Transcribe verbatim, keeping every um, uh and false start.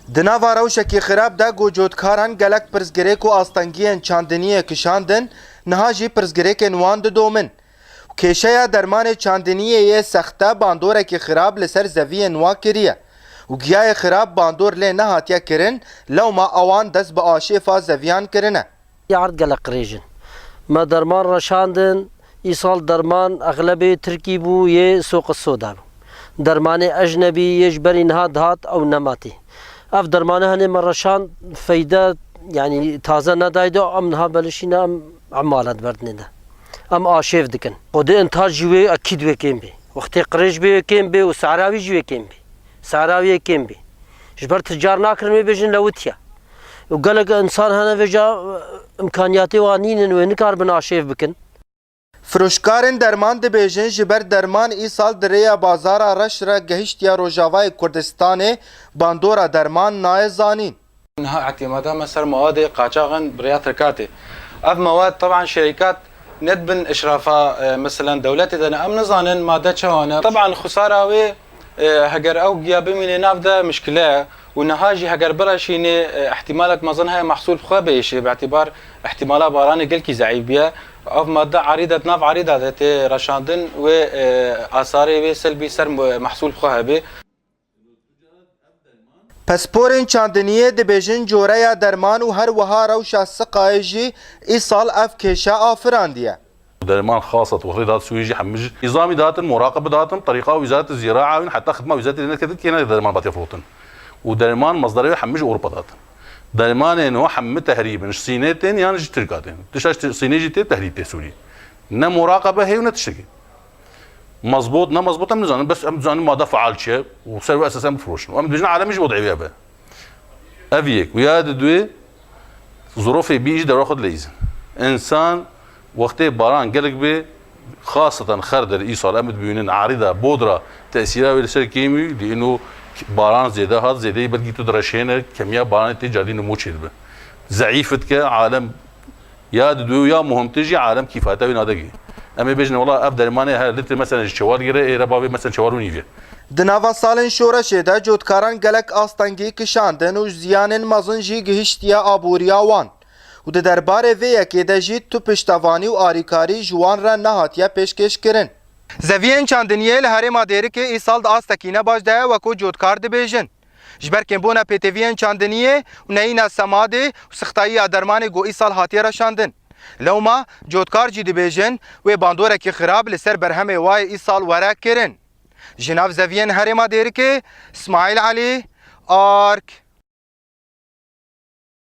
Di nava rewşekî xirab de ku cotkaran gelek pirsgirêk û astengiyên çandiniyê kişandin, niha jî pirsgirêkên wan didomin. Kêşeya dermanê çandiniyê yê sexte bandorekî xirab li ser zeviyên wan kiriye û giyayê xirab bandor lê nehatiye kirin, lewma ewan dest bi aşêfa zeviyan kirine. Erd gelek qirêj in. Me derman reşandin, îsal derman exlebê tirkî bû, yê soq soda bû. Dermanê ecnebî yê ji berî niha dihat ew nematî. Ev dermane henê me reşand feyde, yanî taze nedayê de, em niha belişîne em emalet berdinê de. Em aşêv dikin. Xwedê intaj jî wê ekîd wê kêm bê. Wextê qirêj bê wê kêm bê û sehra wî jî wê kêm bê. Sehra wî yê kêm bê. Ji ber ti car nakirin wê bêjin lewitiye. Û gelek insan hene vêca imkaniyatê wan nînin wê nikaribin aşêv bikin. Firoşkarên derman dibêjin ji ber derman îsal di rêya bazara reş re gehiştiye Rojavayê Kurdistanê bandora derman nayê zanîn. Niha îtimada me ser mewadê qaçax in bi rêya Tirkatê. Ev mewad teban şerîkat ne di bin îşrafa, e, meselen dewletê de ne. Em nizanin made çawa ne. Teban xusara wê, e, heger ew giya bimîne nav de mişkile ye û niha jî heger bireşîne, e, îhtimalek mezin heye mehsûl bi xwe bêşê, bi îtîbar îhtimala baranê gelkî zeîf bûye. Ev made erî de di nav erî de tê reşandin wê, e, asarê wê selbî ser mehsûl bi xwe hebe. Pisporên çandiniyê dibêjin coreya derman û her wiha rewşa siqayê jî îsal ev kêşe afirandiye. Derman xasat wextê dihat Sûriyê jî hemî ji nîzamî dihatin, muraqebe dihatin, terîqa wîzaret zîraa wîn heta xidma wîzaretê dêne diketin kêne derman batiye firotin. Û derman mezderê wê hemî ji Ewropa dihatin. Dermanên ho hemî tehrîb in, ji Sînê tên yan ji Tirka tên. Tişta ji Sînê jî tê tehrîb tê Sûriyê. Ne muraqebe heye û ne tiştekî. Mezbût, ne mezbût em nizanin, bes em dizanin made faal çi ye û ser wê esas em bifiroşin. Û em dibêjin alemê jî wed'ê wê ev e. Ev yek. Û ya di duê zirofê bî jî dewra xwe dileyîzin. Însan wextê baran gelek bê, xaseten xerdir îsal em dibînin, erîda, bodra, tesîra wê li ser kêm wî, lî îno baran zêde hat, zêdeyî belkî tu direşêne, kemiya baranê tê cadî nimo çêdibe. Zeîf dike, alem Ya diduê û ya muhimtir jî alem kîfayeta wî nadegê. Em ê bêjin wela ev dermanê her litre meselen ji çewar gire ê re bavê meselen çewar û nîv e. Di nava salên şoreşê de cotkaran gelek astengî kişandin û ziyanên mezin jî gihiştiye aboriya wan. Û di derbarê vê yekê de jî tu piştevanî û arîkarî ji wan re nehatiye pêşkêşkirin. Zeviyên çandiniyê li herêma Dêrikê îsal di astekî ne baş de ye, wekû cotkar dibêjin. Ji ber kêmbûna pêteviyên çandiniyê û neyîna semadê û sixtayiya dermanê ku îsal hatiye reşandin. Lewma cotkar jî dibêjin wê bandorekî xirab li ser berhemê wayê îsal were kirin. Ji nav zeviyên herêma Dêrikê, Smaîl Elî, Ark.